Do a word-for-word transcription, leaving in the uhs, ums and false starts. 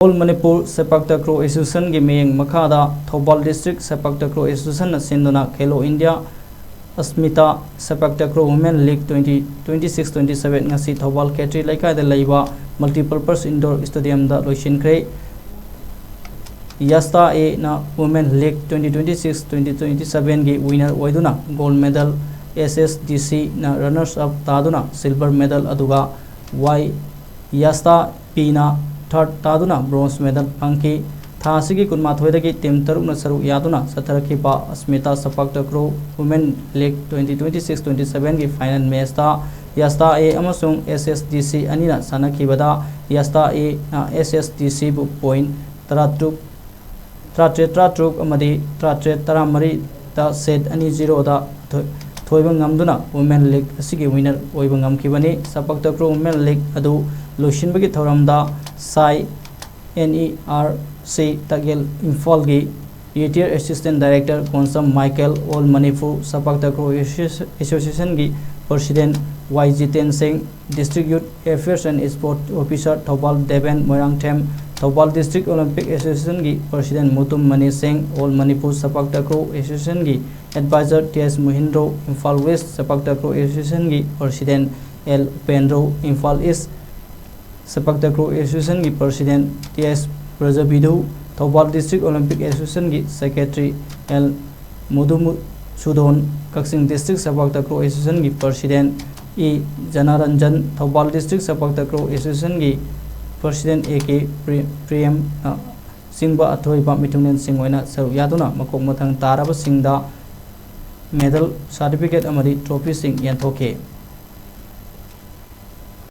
All Manipur Sepak Takraw Associationꯒꯤ ꯃꯤꯠꯌꯦꯡ ꯃꯈꯥꯗ Thoubal District Sepak Takraw Associationꯅ ꯁꯤꯟꯗꯨꯅ Khelo India Asmita Sepak Takraw Women League twenty twenty six twenty seven ꯉꯁꯤ ꯊꯧꯕꯥꯜ ꯈꯦꯇ꯭ꯔꯤ ꯂꯩꯀꯥꯏꯗ ꯂꯩꯕ Multipurpose Indoor Stadiumꯗ ꯂꯣꯏꯁꯤꯟꯈ꯭ꯔꯦ꯫ ꯌꯥꯁꯇꯥ Aꯅ Women League twenty twenty six twenty twenty sevenꯒꯤ winner ꯑꯣꯏꯗꯨꯅ gold medal, S S D Cꯅ runners up ꯇꯥꯗꯨꯅ silver medal, ꯑꯗꯨꯒ Y ꯌꯥꯁꯇꯥ Pꯅ third ꯇꯥꯗꯨꯅ bronze medal ꯐꯪꯈꯤ꯫ ꯊꯥ ꯑꯁꯤꯒꯤ ꯀꯨꯟꯃꯥꯊꯣꯏꯗꯒꯤ team ꯇꯔꯨꯛꯅ ꯁꯔꯨꯛ ꯌꯥꯗꯨꯅ ꯆꯠꯊꯔꯛꯈꯤꯕ Asmita Sepak Takraw Women League twenty twenty six twenty sevenꯒꯤ final matchꯇ ꯌꯥꯁꯇꯥ A ꯑꯃꯁꯨꯡ S S D C ꯑꯅꯤꯅ ꯁꯥꯟꯅꯈꯤꯕꯗ ꯌꯥꯁꯇꯥ Aꯅ S S D Cꯕꯨ point ꯇꯔꯥꯇꯔꯨꯛ, ꯇꯔꯥꯇꯔꯦꯠ ꯇꯔꯥꯇꯔꯨꯛ ꯑꯃꯗꯤ ꯇꯔꯥꯇꯔꯦꯠ ꯇꯔꯥꯃꯔꯤꯗ set ꯑꯅꯤ zeroꯗ ꯊꯣꯏ-, ꯊꯣꯏꯕ ꯉꯝꯗꯨꯅ Women League ꯑꯁꯤꯒꯤ winner ꯑꯣꯏꯕ ꯉꯝꯈꯤꯕꯅꯤ꯫ Sepak Takraw Women League ꯑꯗꯨ ꯂꯣꯏꯁꯤꯟꯕꯒꯤ ꯊꯧꯔꯝꯗ ꯁꯥꯏ N E R C ꯇꯥꯛꯌꯦꯜ ꯏꯝꯐꯥꯜꯒꯤ Retired Assistant Director Konsam Michael, All Manipur Sepak Takraw Associationꯒꯤ President Y Jiten Singh, District Youth Affairs and Sport Officer Thoubal Deben Moirangthem, Thoubal District Olympic Associationꯒꯤ President Mutum Mani Singh, All Manipur Sepak Takraw Associationꯒꯤ Advisor T S Muhindro, Imphal West Sepak Takraw Associationꯒꯤ President L Upendro, Imphal East Sepak Takraw Associationꯒꯤ President T S Brajabidhu, Thoubal District Olympic Associationꯒꯤ Secretary L Mudumusudon, Kakching District Sepak Takraw Associationꯒꯤ President E Janaranjan, Thoubal District Sepak Takraw Associationꯒꯤ President A K ꯄ꯭ꯔꯦꯝꯅ ꯆꯤꯡꯕ ꯑꯊꯣꯏꯕ ꯃꯤꯊꯨꯡꯂꯦꯟꯁꯤꯡ ꯑꯣꯏꯅ ꯁꯔꯨꯛ ꯌꯥꯗꯨꯅ ꯃꯀꯣꯛ ꯃꯊꯪ ꯇꯥꯔꯕꯁꯤꯡꯗ medal, certificate ꯑꯃꯗꯤ trophyꯁꯤꯡ ꯌꯦꯟꯊꯣꯛꯈꯤ꯫